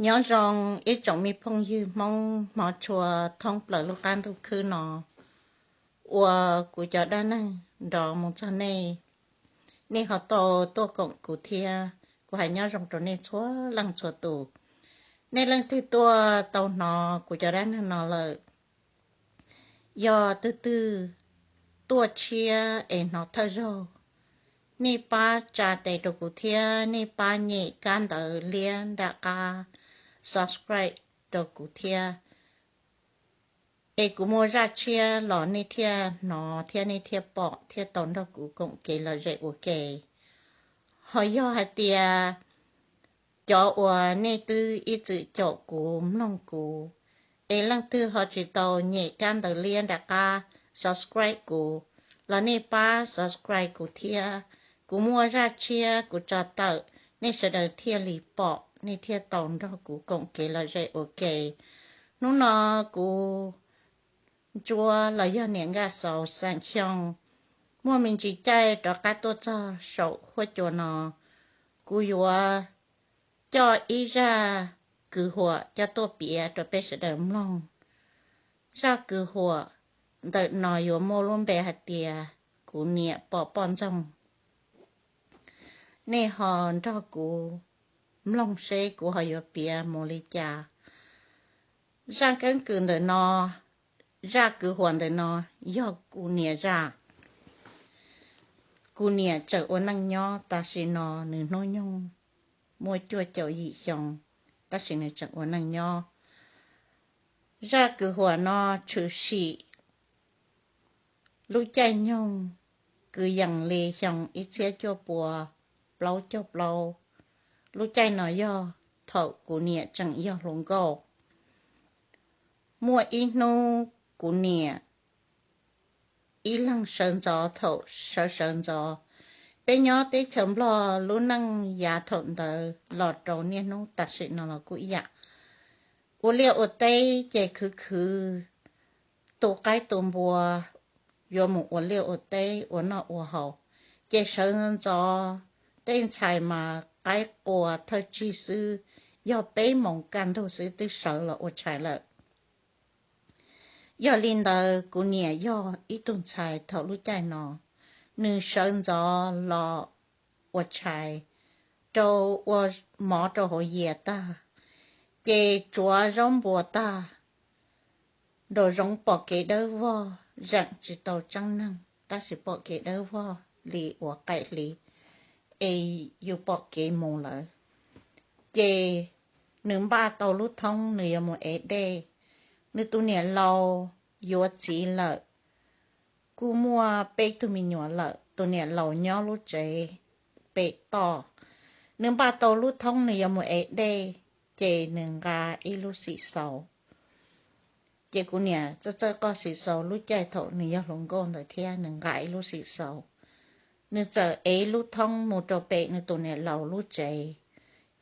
Nyob zoo ib tsoom me phooj ywg Hmoob hmov tshua thoob plaws lub qab ntuj khwb no, uas kuv cov dab neeg nrov mus txog nej, nej ho tau tuaj koom kuv thiab. Kuv hais nyob zoo rau nej txhua leej txhua tus. Nej leej twg tuaj tau hnov kuv cov dab neeg no lawm, yog twg twg tuaj tshiab es hnov thawj zaug, nej pab tsa tes rau kuv thiab, nej pab nyem kab ntawv liab nram qab subscribe rau kuv thiab, es kuv muaj zaj tshiab los nej thiaj hnov thiab nej thiaj pom thiaj tau nrog kuv koom kev lom zem ua ke. Ho yog hais tias cov uas nej twb ib txwm caum kuv mloog kuv, es leej twg ho tsis tau nyem kab ntawv liab nram qab subscribe kuv, los nej pab subscribe kuv thiab. Kuv muaj zaj tshiab kuv tso tawm, nej sawv daws thiaj li pom, nej thiaj tau nrog kuv koom kev lom zem ua ke. Hnub no kuv Ntsuab los yog niam Nkaj Xauv xeem Xyooj muaj me ntsis caij rov qab tuaj txog saum huab cua no, kuv yuav coj ib zaj kwv huam coj tuaj piav rau peb sawv daws mloog. Zaj kwv huam ntawm no yuav muaj lub npe hais tias kuv niam pom poj ntxoog. Nej ho nrog kuv mloog seb kuv ho yuav piav mus li cas. Zaj keeb kwm ntawm no, zaj kwv huam ntawm no yog kuv niam zaj. Kuv niam tseem ua neej nyob, tam sim no nws hnub nyoog muaj cuaj caum yim xyoo, tab sis nws tseem ua neej nyob. Zaj kwv huam no tshwm sim lub caij nyoog kwv yees li xyoo ib txhiab cuaj pua plaub caug plaub. Lub caij no yog thaum kuv niam tseem yog hluas nkauj. Muaj ib hnub kuv niam ib leeg sawv ntxov, thaum sawv sawv ntxov, peb nyob teb chaws Nplog lub neej yav thaum ntawd los rau niaj hnub tam sim no los kuj ib yam. Ua liaj ua teb ces khwv khwv, tu qaib tu npua, yuav mus ua liaj ua teb ua noj ua haus, ces sawv ntxov, tej ntxhais mas qaib qua thawj tsig xwb, yog peb moos kaj ntug xwb twb sawv los ua tshais lawm. Yog li ntawd kuv niam yog ib tug ntxhais thaum lub caij no, nws sawv ntxov los ua tshais, rau ua mov rau hauv yias tag, ces tsuav zaub npua tag, nraum zoov pom kev dawb vog, zeem tsis tau tseeb neeg tab sis pom kev dawb vog li uas qaim hli es yus pom kev mus lawm. Ces nws npaj tau lub thoob nws yuav mus ev dej. Nws tus niam laus yuav txiv lawm, kuj muaj peb tug me nyuam lawm, tus niam laus nyob lub tsev pem toj. Nws npaj tau lub thoob nws yuav mus ev dej, ces nws nqa ib lub xim xaus. Ces kuv niam txawj txawj qoj xim xaus, lub caij thaum nws yog hluas nkauj ntawd thiab nws nqa ib lub xim xaus. Nws txawm ev lub thoob mus rau pem nws tus niam laus lub tsev.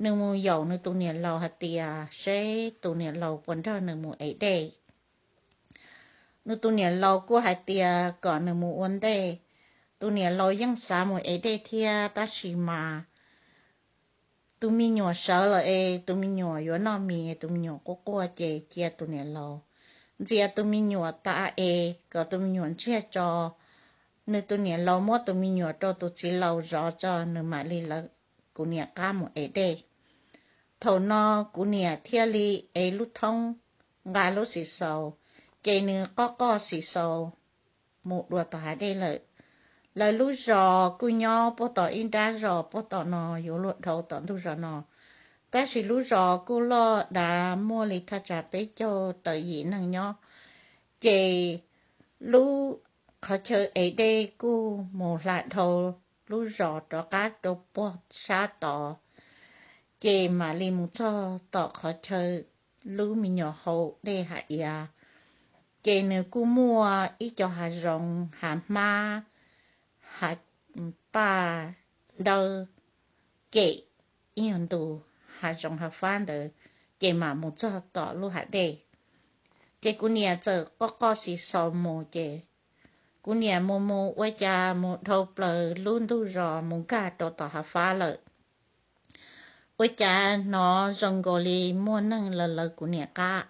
Nws mus yaum nws tus niam laus hais tias seb tus niam laus puas nrog nws mus ev dej. Nws tus niam laus kuj hais tias kom nws mus ua ntej. Tus niam laus yeej xav mus ev dej thiab tab sis mas tus me nyuam sawv los es tus me nyuam yuav noj mis, tus me nyuam quaj quaj ces cia tus niam laus ntxias tus me nyuam tas es kom tus me nyuam ntsiag tso. Nws tus niam laus muab tus me nyuam rau tus txiv laus zov tso nws mam li lawv kuv niam qab mus ev dej. Thaum no kuv niam thiaj li ev lub thoob, nqa lub xim xaus, ces nws qoj qoj xim xaus mus dua tom hav dej lawm. Lawv lub zos kuj nyob puag tom ib nrab zos puag tom no yuav luag dhau tom ntug zos no, tab sis lub zos kuj loj dav muaj li thaj tsam peb caug tawm yim neeg nyob. Ces lub qhov chaw ev dej kuj mus hla dhau lub zos rov qab rau puag sab tod, ces mam li mus txog tom qhov chaw lub me nyuam haus dej hav iav. Ces nws kuj muaj ib co hav zoov, hav hmab, hav paj dawb, kem ib nyuag ntu, hav zoov hav fab ntawd, ces mam mus txog tom lub hav dej. Ces kuv niam txawm qoj qoj xis xaus mus ces kuv niam mus mus ua cas mus dhau plaws lub ntug zos mus nkag rau tom hav fab lawm. Ua cas hnov zoo nkaus li muaj neeg los lawv kuv niam qab.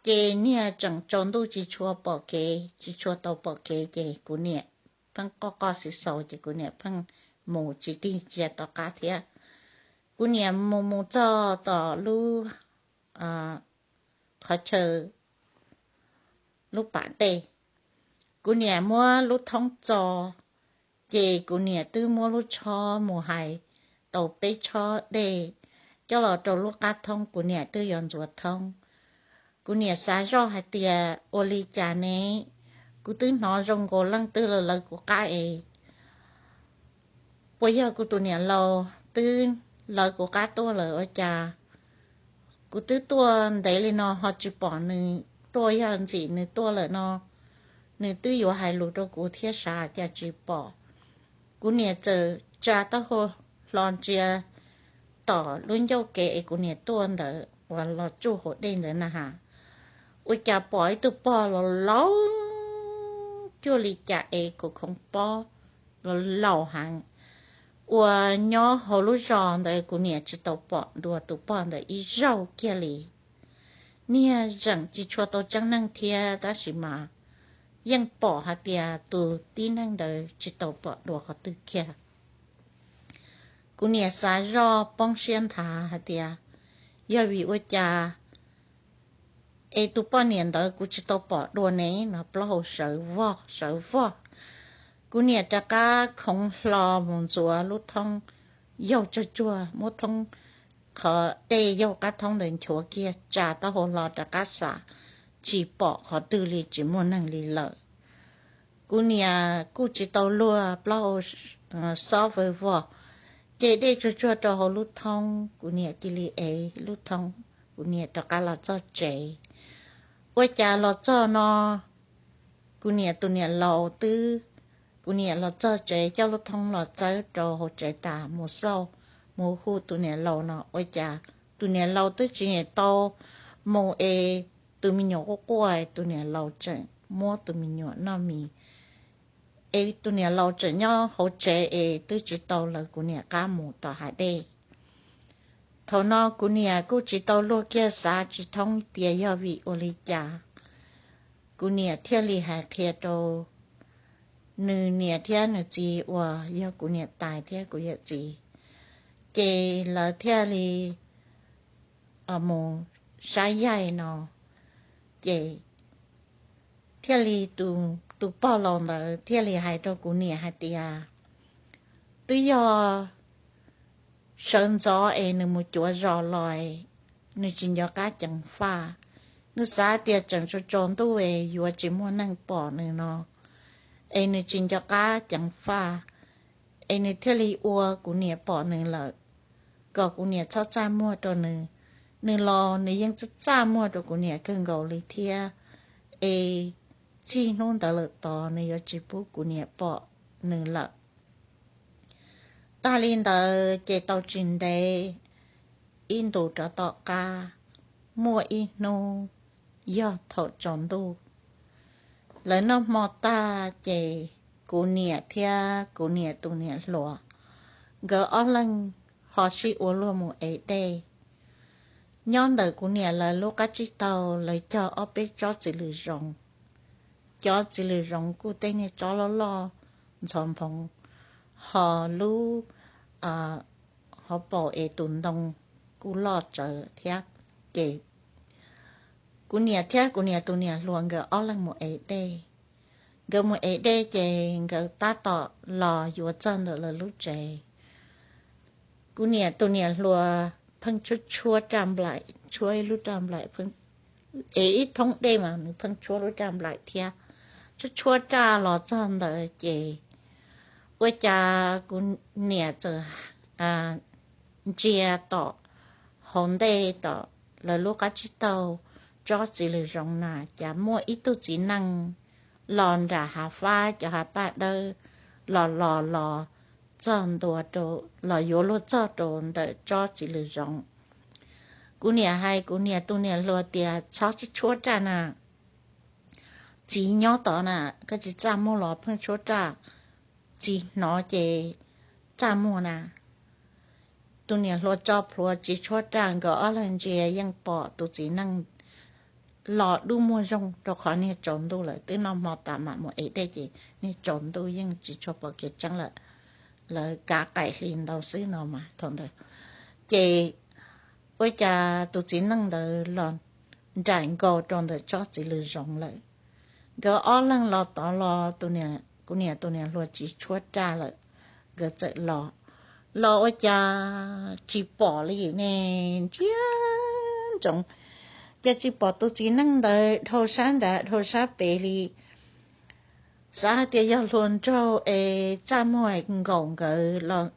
Ces niag tseem tsaus ntuj tsis tshua pom kev, tsis tshua tau pom kev, ces kuv niam pheej qoj qoj xis xaus, ces kuv niam pheej mus tsis tig ntsia tom qab thiab. Kuv niam mus mus txog tom lub qhov chaw lub pas dej. Kuv niam muab lub thoob txo, ces kuv niam twb muab lub tsho mus hais tau peb tsho dej coj los rau lub qab thoob, kuv niam twb yuav ntxuav thoob. Kuv niam xav zoj hais tias, ua li cas ne, kuv twb hnov zoo nkaus leej twg los lawv kuv qab es, puas yog kuv tus niam laus twb lawv kuv qab tuaj lawm ua cas? Kuv twb tuaj ntev li no ho tsis pom nws tuaj, yog ntxim nws tuaj lawm no, nws twb yuav hais lus rau kuv thiab, sav cas tsis pom. Kuv niam txawm tsa taub hau hlo ntsia tom lub ncauj kev es kuv niam tuaj ntawd uas los tsuj hauv dej ntawd na has, ua cas pom ib tug pog laus laus cuag li cas es kuv khoov pob, laus laus heev, uas nyob hauv lub zos ntawd kuv niam tsis tau pom dua tus pog ntawd ib zaug kiag li. Niag zeem tsis tshua tau tseeb neeg thiab, tab sis mas yeej pom hais tias tus tib neeg ntawd tsis tau pom dua qhov twg kiag. Kuv niam xav zoj poob siab nthav hais tias, yog vim ua cas es tus poj niam ntawd kuv tsis tau pom dua ne no, plaub hau sawv vog sawv vog. Kuv niam rov qab khoov hlo mus ntxuav lub thoob, yaug tsuag tsuag, muab thoob, qhov dej yaug qab thoob ntawd nchuav kiag, tsa taub hau hlo rov qab xam, tsis pom qhov twg li, tsis muaj neeg li lawm. Kuv niam kuj tsis tau luag, plaub hau xob vawg vog, ces dej tsuag tsuag rau hauv lub thoob, kuv niam cia li ev lub thoob, kuv niam rov qab los txog tsev. Ua cas los txog no, kuv niam tus niam laus twb, kuv niam los txog tsev coj lub thoob los txawb rau hauv tsev tas mus xauj, mus hu tus niam laus no, ua cas tus niam laus twb tsis tau mus es tus me nyuam quaj quaj, tus niam laus tseem muab tus me nyuam noj mis, es tus niam laus tseem nyob hauv tsev es twb tsis tau lawv kuv niam qab mus tom hav dej. Thaum no kuv niam kuj tsis tau luag kiag, xav tsis thoob tias yog vim ua li cas. Kuv niam thiaj li hais qhia rau nws niam thiab nws txiv uas yog kuv niam tais thiab kuv yawm txiv, ces lawv thiaj li mus saib yaig no, ces thiaj li tus pog laus ntawd thiaj li hais rau kuv niam hais tias, twb yog sawv ntxov es nws mus cuav zos los, nws tsis nco qab ceev faj. Nws xav tias tseem tsaus tsaus ntuj es yuav tsis muaj neeg pom nws no, es nws tsis nco qab ceev faj, es nws thiaj li ua kuv niam pom nws lawm, kom kuv niam txhob txaj muag rau nws. Nws los nws yeej txaj txaj muag rau kuv niam kawg nkaus li thiab, es txij hnub ntawd lawm tod nws yuav tsis pub kuv niam pom nws lawm. Tag li ntawd ces tau tsis ntev, ib ntus rov tom qab, muaj ib hnub yog thaum tsaus ntuj, lawv noj hmo tag ces kuv niam thiab kuv niam tus niam hluas, nkawd ob leeg ho sib ua luag mus ev dej. Nyob ntawm kuv niam lawv lub qab tsib taug, lawv cog ob peb tsob txiv lws zoov. Cov txiv lws zoov kuj tej niag tsob loj loj ntxhov nphoov, ho lub hauv paus es tus ntoo kuj loj tsawv thiab. Ces kuv niam thiab kuv niam tus niam hluas nkawd ob leeg mus ev dej. Nkawd mus ev dej ces nkawd tab tom los yuav txog ntawm lawv lub tsev. Kuv niam tus niam hluas pheej tshuab tshuab raj nplaim, tshuab ib lub raj nplaim, es ib thoob dej mas nws pheej tshuab lub raj nplaim thiab. Tshuab tshuab raj los txog ntawd ces ua cas kuv niam txawm ntsia tom hauv ntej tom lawv lub qab tsib taug tsob txiv lws zoov na cas muaj ib tug txiv neej los nram hav fab cov hav paj dawb los los los txog ntua rau, los yuav luag txog rau ntawm tsob txiv lws zoov. Kuv niam hais kuv niam tus niam hluas tias, txhob tshuab tshuab raj na, txiv nyob tod na, koj tsis txaj muag los pheej tshuab raj, txiv hnov ces txaj muag na. tus niam hluas tso plhuav tsis tshuab raj, nkawd ob leeg ntsia yeej pom tus txiv neej los dub muag zoog, rau qhov niag tsaus ntuj lawm, twb noj hmo tas mam mus ev dej ces niag tsaus ntuj yeej tsis tshua pom kev tseeb lawm. Lawv kav qaim hli ntau xwb no mas thaum ntawd. Ces ua cas tus txiv neej ntawd los nraim nkaus rau ntawm tsob txiv lws zoov lawm. Nkawd ob leeg los tod los, kuv niam tus niam hluas tsis tshuab raj lawm, nkawd txawm los. Los ua cas tsis pom li ne, ntsia ntsoov, ces tsis pom tus txiv neej ntawd dhau sab nrad dhau sab pem li. Xav hais tias yog hluas nraug es txaj muag nkaum nkawd los,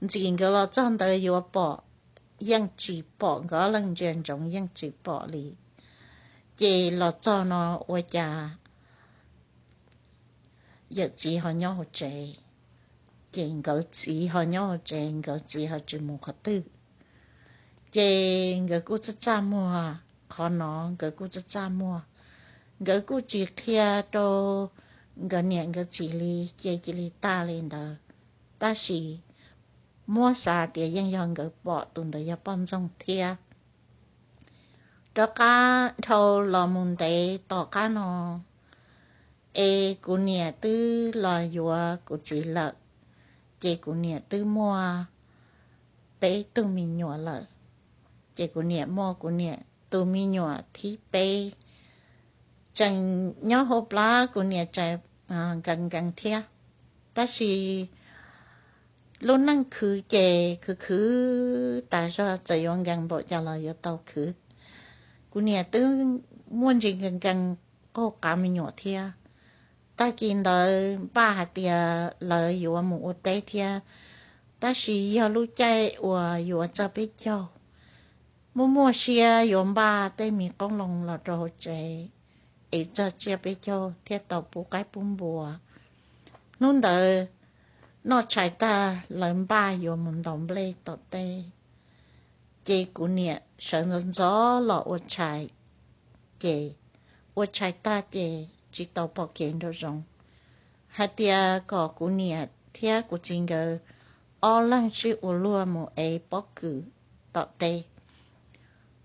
ntxim nkawd los txog ntawd yuav pom, yeej tsis pom, nkawd ob leeg ntsia ntsoov yeej tsis pom li. Ces los txog no ua cas yawm txiv ho nyob hauv tsev, ces nkawd txiv ho nyob hauv tsev, nkawd txiv ho tsis mus qhov twg. Ces nkawd kuj txaj txaj muag, qhov no nkawd kuj txaj txaj muag, nkawd kuj tsis qhia rau nkawd niam nkawd txiv li, ces cia li tag li ntawd. Tab sis muab xav tias yeej yog nkawd pom tus ntawd yog poj ntxoog thiab. Rov qab dhau los mus ntev tom qab no, es kuv niam twb los yuav kuv txiv lawm, ces kuv niam twb muaj peb tug me nyuam lawm. Ces kuv niam muaj kuv niam tus me nyuam thib peb, tseem nyob hauv plab, kuv niam tseem nkees nkees thiab. Tab sis lub neej khwv ces khwv khwv tas zog, txawm yuav nkees npaum cas los yuav tau khwv. Kuv niam twb muaj ntsis nkees nkees qaug qav me nyuam thiab. Tag kis ntawd npaj hais tias lawv yuav mus ua teb thiab, tab sis yog lub caij uas yuav txog peb caug, muaj muaj siab yuav npaj tej me qoob loo los rau hauv tsev es txog tsiab peb caug thiaj tau pub qaib pub npua. Hnub ntawd noj tshais tag lawv npaj yuav mus ntaus nplej tom teb, ces kuv niam sawv ntxov ntxov los ua tshais, ces ua tshais tag ces tsis tau pom kev nraum zoov, hais tias kom kuv niam thiab kuv txiv nkawd ob leeg sib ua luag mus ev pob kws tom teb.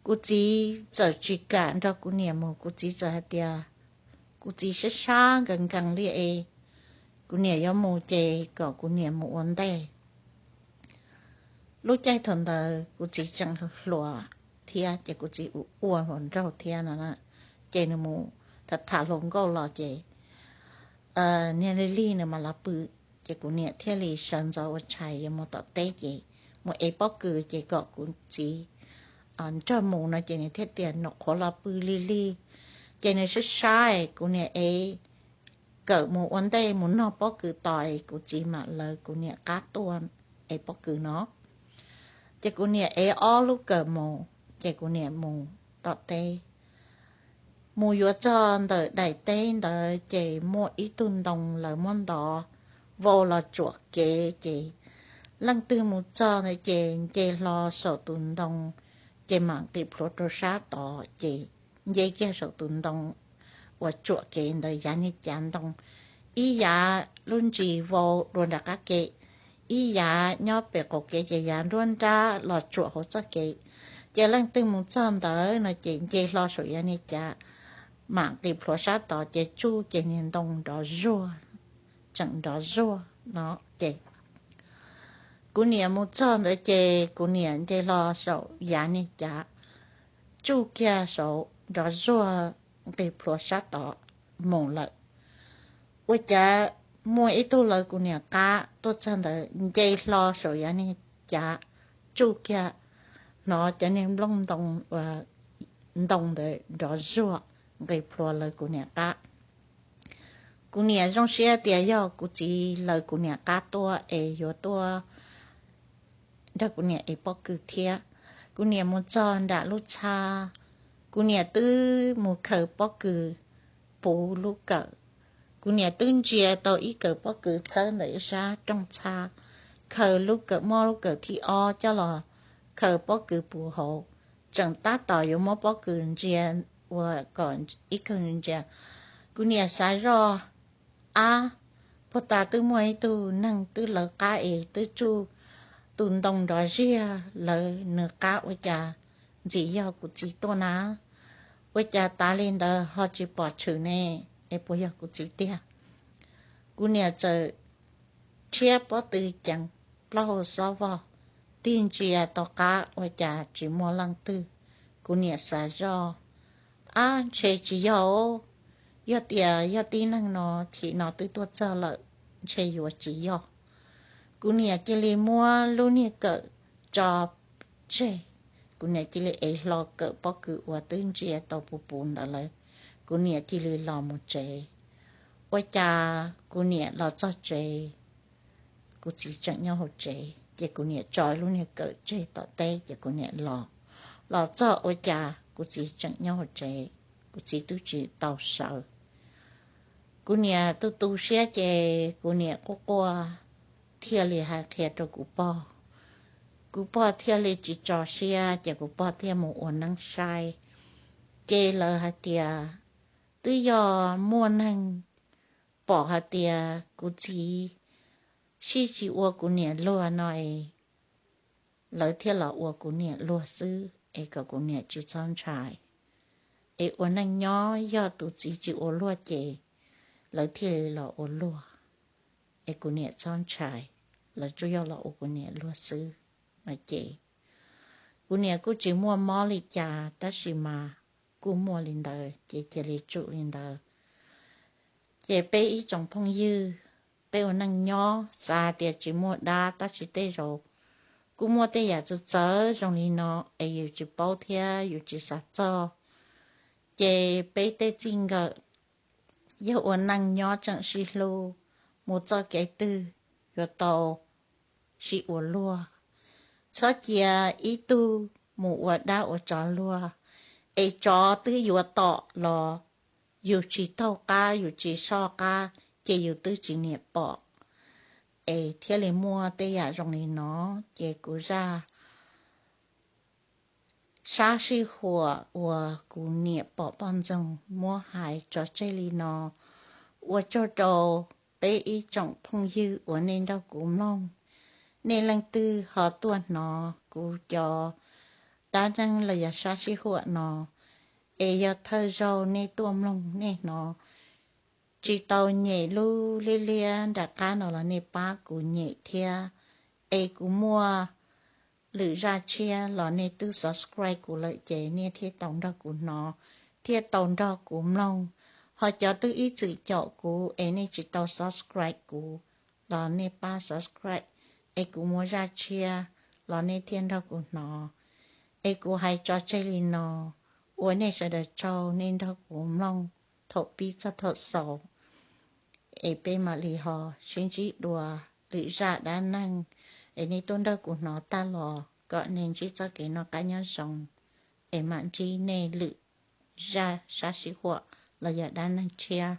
Kuv txiv txawm tsis kam nrog kuv niam mus, kuv txiv txawm hais tias kuv txiv sab sab nkees nkees li es kuv niam yuav mus ces kom kuv niam mus ua ntej. Lub caij thaum ntawd kuv txiv tseem hluas thiab, ces kuv txiv ua ua hluas nraug thiab no, ces nws mus tham tham hluas nkauj los ces niag lig lig nws mam los pw, ces kuv niam thiaj li sawv ntxov ua tshais yuav mus tom teb ces mus ev pob kws ces kom kuv txiv nrog mus no ces nws thiaj tias nws qhuav los pw lig lig, ces nws sab sab kuv niam ev kawm mus ua ntej mus nog pob kws tos es kuv txiv mam lawv kuv niam qab tuaj ev pob kws no. Ces kuv niam ev ob lub kawm mus, ces kuv niam mus tom teb. Mus yuav txog ntawm daim teb ntawd ces muaj ib tug ntoo lawv muab ntov vau los tsuam kev, ces leej twg mus txog ntawd ces nce hlo saum tus ntoo, ces mam nqis plhuav rau sab tod, ces nce kiag saum tus ntoo uas tsuam kev ntawd yav niag cav ntoo, ib yav lub ntsis vau dua nram qab kev, ib yav nyob pem qaum kev, ces yav nruab nrab los tsuam hauv txoj kev. Ces leej twg mus txog ntawd no ces nce hlo saum yav niag cav, mam nqis plhuav sab tod ces tsuj ces niag ntoo nrov zuag, tseem nrov zuag no. Ces kuv niam mus txog ntawd ces kuv niam nce hlo saum yav niag cav, tsuj kiag saud nrov zuag, nqis plhuav sab tod mus lawm. Ua cas muaj ib tug lawv kuv niam qab tuaj txog ntawd nce hlo saum yav niag cav, tsuj kiag, hnov cov niag nplooj ntoo ntoo ntawd nrov zuag, nqis plhuav lawv kuv niam qab. Kuv niam zoo siab tias yog kuv txiv lawv kuv niam qab tuaj es yuav tuaj nrog kuv niam ev pob kws thiab. Kuv niam mus txog nram lub txhab, kuv niam twb mus khaws pob kws puv lub kawm. Kuv niam twb ntsia tau ib kawm pob kws txawb ntawm ib sab rooj txhab, khaws lub kawm, muab lub kawm thib ob coj los khaws pob kws puv hauv, tseem tab tom yuav muab pob kws ntsia, ua kom ib kawm ntsia. Kuv niam xav zoj, ab, puag ta twb muaj ib tug neeg twb lawv qab es twb tsuj, tus ntoo nrov ziag lawv nws qab ua cas ntxim yog kuv txiv tuaj na. Ua cas tas li ntawd ho tsis pom tshwm ne, es puas yog kuv txiv tiag? Kuv niam txawm tshiab pob tw ceev plaub hau xob vog, tig ntsia tom qab ua cas tsis muaj leej twg. Kuv niam xav zoj, ab ntshe tsis yog, yog tias yog tib neeg no, chim no twb tuaj txog lawm, ntshe yuav tsis yog. Kuv niam cia li muab lub niag kawm tso tseg, kuv niam cia li ev hlo kawm pob kws uas twb ntsia tau puv puv ntawd lawm, kuv niam cia li los mus tsev. Ua cas kuv niam los txog tsev, kuv txiv tseem nyob hauv tsev, ces kuv niam tso lub niag kawm tseg tom teb ces kuv niam los. Los txog ua cas kuv txiv tseem nyob hauv tsev, kuv txiv twb tsis tau sawv. Kuv niam tu tu siab ces kuv niam quaj quaj thiaj li hais qhia rau kuv pog. Kuv pog thiaj li tsis tso siab ces kuv pog thiaj mus ua neeb saib. Ces lawv hais tias twb yog muaj neeg pom hais tias kuv txiv sib tsis ua kuv niam luag no es lawv thiaj los ua kuv niam luag xwb es kom kuv niam tsis txhob ntshai. Es ua neej nyob yog tus txiv tsis ua luag ces lawv thiaj li los ua luag, es kuv niam txhob ntshai, lawv tsuas yog los ua kuv niam luag xwb no ces kuv niam kuj tsis muaj mob li cas tab sis mas kuj muaj li ntawd ces cia li tsum li ntawd. Ces peb ib tsoom phooj ywg, peb ua neej nyob xav tias tsis muaj dab tab sis tej zaum kuj muaj tej yam txawv txawv zoo li no es yus tsis paub thiab yus tsis xav txog. Ces peb tej txij nkawm yog ua neej nyob tseem sib hlub, mus txoj kev twg yuav tau sib ua luag. Txhob cia ib tug mus ua dab ua tsov luag, es tsov twb yuav tom los yus tsis taug qab yus tsis soj qab ces yus twb tsis niam pom. Es thiaj li muaj tej yam zoo li no, ces kuv zaj sab sij huam uas kuv niam pom poj ntxoog muab hais tso tseg li no. Ua tsaug rau peb ib tsoom phooj ywg uas nej nrog kuv mloog. Nej leej twg ho tuaj hnov kuv cov dab neeg los yog sab sij huam no, es yog thawj zaug nej tuaj mloog nej hnov tsis tau nyem lub liab liab nram qab no los nej pab kuv nyem thiab. Es kuv muaj lwm zaj tshiab los nej twb subscribe kuv lawm ces nej thiaj tau nrog kuv hnov, thiaj tau nrog kuv mloog. Ho cov twb ib txwm caum kuv es nej tsis tau subscribe kuv los nej pab subscribe, es kuv muaj zaj tshiab los nej thiaj nrog kuv hnov. Es kuv hais tso tseg li no, ua nej sawv daws tsaug nej nrog kuv mloog thaum pib txog thaum xaus. Es peb mam li ho sib ntsib dua lwm zaj dab neeg, es nej tuaj nrog kuv hnov tag los kom nej ntsib txoj kev noj qab nyob zoo, es mam ntsib nej lwm zaj sab sij huam los yog dab neeg tshiab.